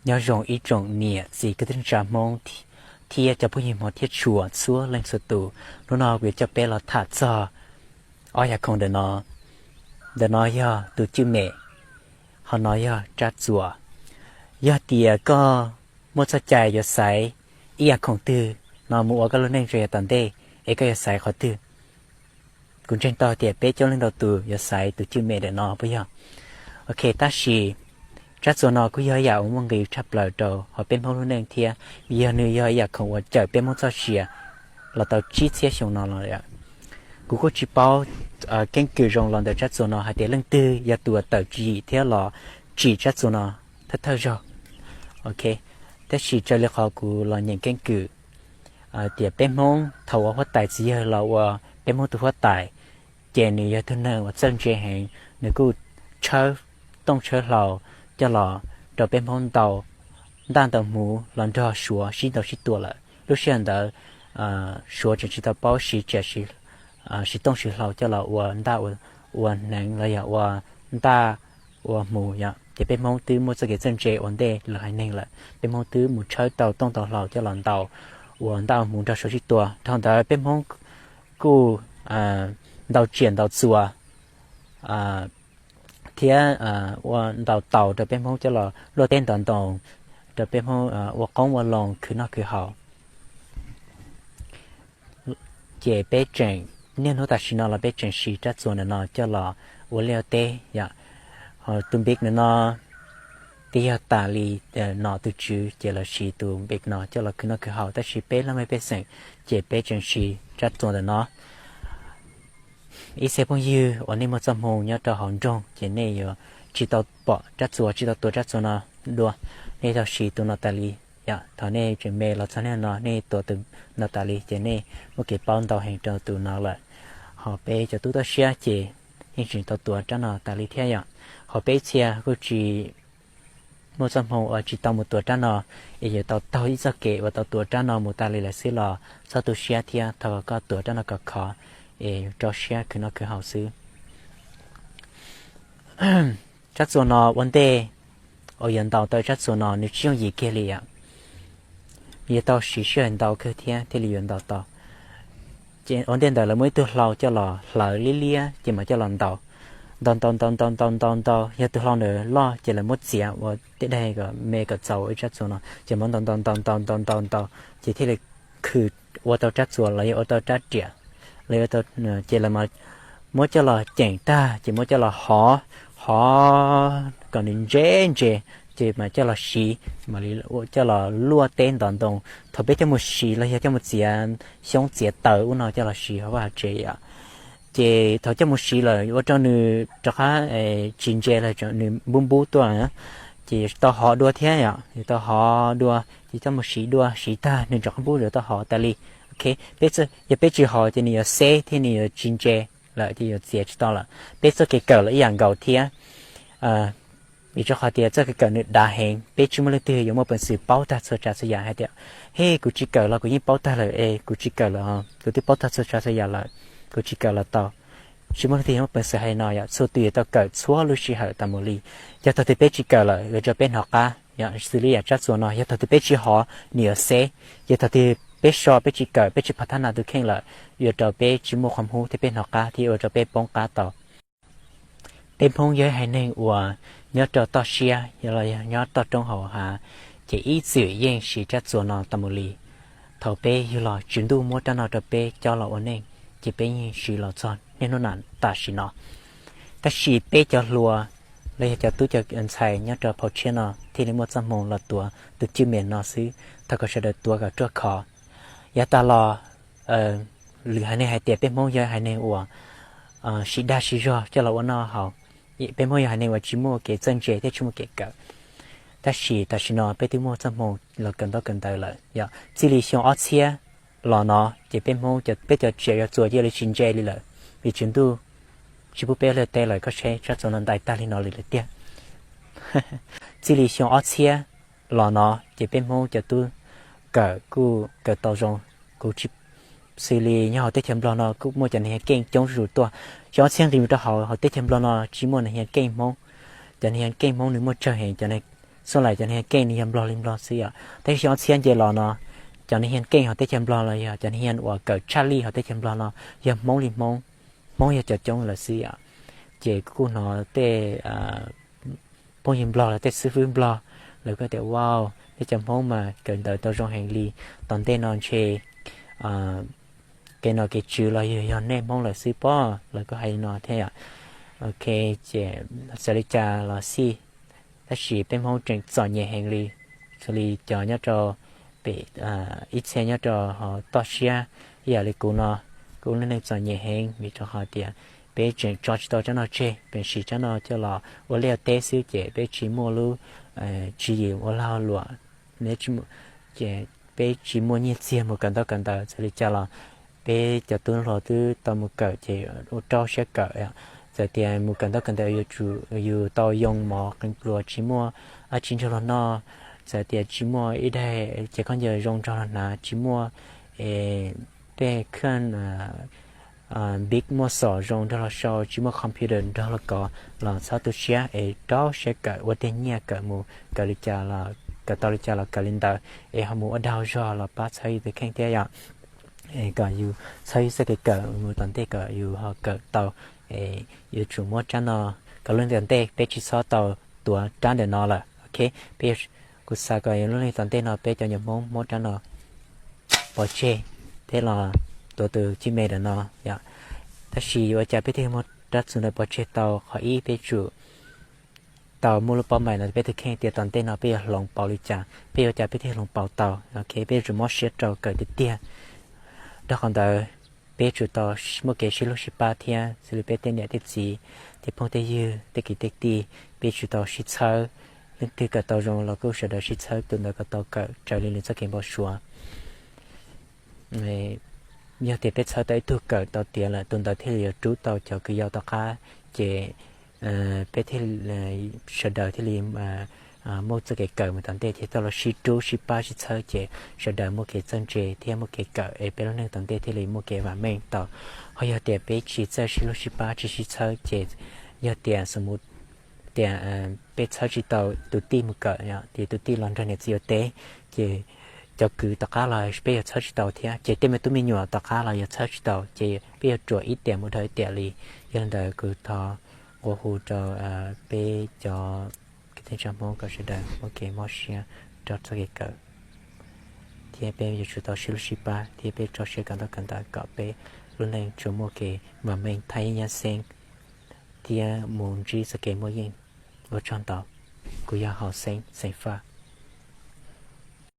Nyob zoo ib tsoom niam txiv kwv tij neej tsa Hmoob thiab cov phooj ywg Hmoob thiab tshua txhua leej txhua tus. Hnub no kuv yuav coj peb los tham txog ob yam khoom ntawm no. Ntawm no yog tus cwj mem, ho no yog rab txuas. Yog tias koj muaj txoj cai yuav xaiv ib yam khoom twg no mus ua koj lub neej rau yav tom ntej, es koj yuav xaiv qhov twg? Kuv ntseeg tau tias peb coob leej ntau tus yuav xaiv tus cwj mem ntawm no puas yog? Ok, tab sis rab txuas no kuj yog ib yam uas muaj nqis tshaj plaws rau hauv peb Hmoob lub neej thiab, yog nws yog ib yam khoom uas cawm peb Hmoob txoj sia los tau tsib txhiab xyoo no los. Kuv kuj tsis paub keeb kwm zoo los ntawm rab txuas no hais tias leej twg yog tus uas tawm tswv yim thiab los tsim rab txuas no thawj thawj zaug. Ok, tab sis raws li qhov kuv los nyeem keeb kwm tias peb Hmoob thaum ua huab tais txiv yawg los ua peb Hmoob tus huab tais, ces nws yog tug neeg uas txawj ntse heev, nws kuj tshawb tooj tshawb hlau coj los rau peb Hmoob ntaus ntaj ntaus hmuv los nrog Suav sib ntaus sib tua lawm. Lub sij hawm ntawd Suav tseem tsis tau paub siv tsiaj siv tooj siv hlau coj los ua ntaj ua hneev los yog ua ntaj ua hmuv yom, ces peb Hmoob twb muaj txoj kev txawj ntse ua ntej lawv haiv neeg lawm. Peb Hmoob twb mus tshawb tau tooj tau hlau coj los ntaus ua ntaj ua hmuv nrog Suav sib tua. Dhau ntawd peb Hmoob kuj ntaus tsiaj ntaus txuas thiab ua ntaus taus rau peb Hmoob coj los luaj teb ntov ntoo, rau peb Hmoob ua qoob ua loo khwv noj khwv haus. Ces peb tseem, niaj hnub tam sim no los peb tseem siv rab txuas ntawm no coj los ua liaj teb yom. Ho tus npiv ntawm no twb yog tas li nom tus tswv ces lawv siv tus npiv no coj los khwv noj khwv haus, tab sis peb laj mej pej xeem ces peb tseem siv rab txuas ntawm no. Ib txhia phooj ywg uas nej muaj txoj hmoo nyob rau hauv nroog ces nej yuav tsis tau pom rab txuas, tsis tau tuav rab txuas no dua. Nej tau siv tus no tas li yom. Thaum nej tseem me los txog niaj no nej tuav tus no tas li ces nej muaj kev paub ntau heev rau tus no lawm. Ho peb cov tub toj siab ces yeej tseem tau tuav rab no tas li thiab yom. Ho peb txhia kuj tsis muaj txoj hmoo uas tsis tau mus tuav rab no, es yuav tau taug ib txoj kev uas tau tuav rab no mus tas li lawm xwb los txhob tu siab thiab thov kom koj tuav rab no kom khov, es rau siab khwv noj khwv haus xwb. Rab txuas no ua ntej uas yuav ntaus tau rab txuas no nws tsis yooj yim kiag li yom. Yuav tau siv sij hawm ntau kawg thiab thiaj li yuav ntaus tau. Ces ua ntej ntawd lawv muab ib tug hlau coj los hlawv liab liab ces mam coj los ntaus. Ntaus ntaus ntaus ntaus ntaus ntaus ntaus, yog tus hlau ntawd loj ces lawv muab txiav ua tej daim kom me kom txaus ua ib rab txuas no ces muab ntaus ntaus ntaus ntaus ntaus ntaus ntaus ces thiaj li khwv ua tau rab txuas los yog ua tau rab riam los yog ua tau, ces lawv mas muab coj los ceem tag ces muab coj los hov, hov kom nws ntse ntse, ces mas coj los siv, mam li coj los luaj teb ntov ntoo. Thaum peb coj mus siv los yog coj mus txiav xyoob txiav taws ub no coj los siv hauv vaj hauv tsev yom, ces thaum coj mus siv lawm ua rau nws rov qab tsis ntse los nws npub npub tuaj, ces yuav tau hov dua thiab yom, yuav tau hov dua ces coj mus siv dua, siv tag nws rov qab npub yuav tau hov tas li. Ok, peb, yog peb tsis hov ces nws yuav xeb thiab nws yuav tsis ntse lawm ces yuav txiav tsis tau lawm. Peb txoj kev kawm los ib yam nkaus thiab. Vim rau qhov tias txoj kev kawm nws dav heev, peb tsis muaj leej twg yuav muaj peev xwm paub tag txhua tsav txhua yam hais tias, hej, kuv tsis kawm los kuv yeej paub tag lawm es, kuv tsis kawm los kuv twb paub tag txhua tsav txhua yam lawm, kuv tsis kawm los tau. Tsis muaj leej twg yuav muaj peev xwm hais no yom, txhua tus yuav tau kawm txhua lub sij hawm tas mus li. Yog thaum twg peb tsis kawm lawm yuav rau peb hnov qab yom, xws li yam rab txuas no yog thaum twg peb tsis hov nws yuav xeb, yog thaum twg peb so peb tsis kawm peb tsis phav thab nas tus kheej lawm, yuav rau peb tsis muaj qhov hub thiab peb hnov qab thiab ua rau peb poob qab tau. Peb Hmoob yog ib haiv neeg uas nyob rau toj siab los yog nyob toj roob hauv hav, ces ib txwm yeej siv rab txuas no tas mus li. Thaum peb yug los Tswv Ntuj muab rab no rau peb cob los ua neej, ces peb yeej siv los txog niaj hnub na tam sim no. Tab sis peb cov hluas los yog cov tub cov ntxhais nyob rau phau tshiab no thiaj li muaj txoj hmoo los tuav tus cwj mem no xwb, thov kom sawv daws tuav kom ruaj khov. Yav tas los lwm haiv neeg hais tias peb Hmoob yog haiv neeg uas siv dag siv zog coj los ua noj haus, peb Hmoob yog haiv neeg uas tsis muaj kev txawj ntse thiab tsis muaj kev kawm. Tab sis tam sim no peb twb muaj txoj hmoo los kawm ntaub kawm ntawv lawm yom. Txij li xyoo ob txhiab los no ces peb Hmoob peb cov tsiaj yuav txuas cia li tsis ntse li lawm, vim Tswv Ntuj tsis pub peb ua liaj teb lawm, koj saib rab txuas no ntais tag li no li lawm tiag. Txij li xyoo ob txhiab los no ces peb Hmoob cov tub kawm kuj kawm tau zoo. Kuv tsis, xws li nyob hauv teb chaws Nplog no kuj muaj cov neeg hias keej coob zuj zus tuaj. Xyoo ob txhiab nqis mus rau hauv, hauv teb chaws Nplog no tsis muaj neeg hias keej Hmoob. Cov neeg hias keej Hmoob nws muaj tsawg heev, cov neeg Xub lais cov neeg keej nws yog Nplog li Nplog xwb yom. Tab sis ob txhiab nce los no, cov neeg keej hauv teb chaws Nplog los yog cov neeg uas kawm tshaj lij hauv teb chaws Nplog no yog Hmoob li Hmoob, Hmoob yog cov coob lawm xwb yom. Ces kuj hnov tej phooj ywg Nplog los tej xib fwb Nplog lawv kuj tias, Wow, nej cov Hmoob mas kawm ntawv tau zoo heev li, tom ntej no ntshe kev nom kev tswv los yog yog nej Hmoob lawm xwb pob, lawv kuj hais li no thiab yom. Ok, ces txawm li cas los xij, tab sis peb Hmoob tseem txom nyem heev li, xws li cov nyob rau pem, ib txhia nyob rau hauv toj siab, ib yam li kuv no, kuv lub neej txom nyem heev vim rau qhov tias peb tseem tso tsis tau tsab no tseg, peb siv tsab no coj los ua liaj ua teb xwb ces peb tsis muaj lub tswv yim ua lag ua luam, ces peb tsis muaj nyiaj txiag mus kawm ntaub kawm ntawv. Txawm li cas los peb cov tub hluas twb tau mus kawm ces ua rau siab kawm. Txawm tias mus kawm ntaub kawm ntawv yuav tsum yus tau yoo mov qee pluas, tsis muaj dab tsi nrog luag noj, txawm tias tsis muaj ib daig cev khaub ncaws zoo nrog luag hnav, tsis muaj tej khaj big muaj xom zoo nrog luag sau, tsis muaj computer nrog luag kov los txhob tu siab es rau siab kawm, ua tiag nyiaj kawm mus, kawm li cas los kawm tau li cas los kawm li ntawd es ho mus ua dag zog los pab txhawb yus tus kheej thiab yom. Kom yus txhawb yus txoj kev kawm mus tom ntej kom yus ho kawm tau. Yuav tsum muab rab no, kom lub neej tom ntej peb tsis txhob tau tuav rab ntawm no lawm. Ok, peb, kuv xav kom lub neej tom ntej no peb cov nyuam Hmoob muab rab no pov tseg thiab los tuav tus cib me ntawm no yom. Tab sis yuav ua cas peb thiaj muab rab txuas ntawd pov tseg tau? Qhov ib, peb tsum tau muaj lub pov maim no peb tus kheej tias tom ntej no peb yuav hloov pauv li cas, peb yuav ua cas peb thiaj hloov pauv tau. Ok, peb yuav tsum mob siab rau kawm tiag tiag. Rau qhov ntawd peb yuav tsum tau muaj kev sib hlub sib pab thiab, xws li peb tej niam tej txiv, tej phooj tej ywg, tej kwv tej tij, peb yuav tsum tau sib txhawb. Leej twg kawm tau zoo los kuj sawv daws sib txhawb tus ntawd kom tau kawm raws li nws txoj kev npau suav. Yog tias peb txhawb tau ib tug kawm tau tiav lawm, tus ntawd thiaj li yuav rub tau cov kws yau tom qab, ces peb thiaj, sawv daws thiaj li muaj txoj kev kawm mus tom ntej, ces tau los sib rub sib pab sib txhawb ces sawv daws muaj kev txawj ntse thiab muaj kev kawm es peb lub neej tom ntej thiaj li muaj kev vam meej tau. Ho yog tias peb tsis txawj sib hlub sib pab tsis sib txhawb ces yog tias xu mus tias peb txhawb tsis tau tus tij mus kawm, ces tus tij los nrog niam txiv ua teb, ces cov kwv tom qab los peb yuav txhawb tsis tau thiab, ces tej me tub me nyuam tom qab los yuav txhawb tsis tau, ces peb yuav ruam ib tiam mus dhau ib tiam li. Yog li ntawd kuv thov nqua hu rau peb cov kwv tij neej tsa Hmoob kom sawv daws muaj kev mob siab rau txoj kev kawm, thiab peb yuav tsum tau sib hlub sib pab thiab peb rau siab kawm ntaub kawm ntawv kom peb lub neej tsuas muaj kev vam meej thaj yeeb nyab xeeb thiab mus ntsib txoj kev muaj yeej. Ua tsaug ntau. Kuv yog Haus Xeeb, xeem Faj.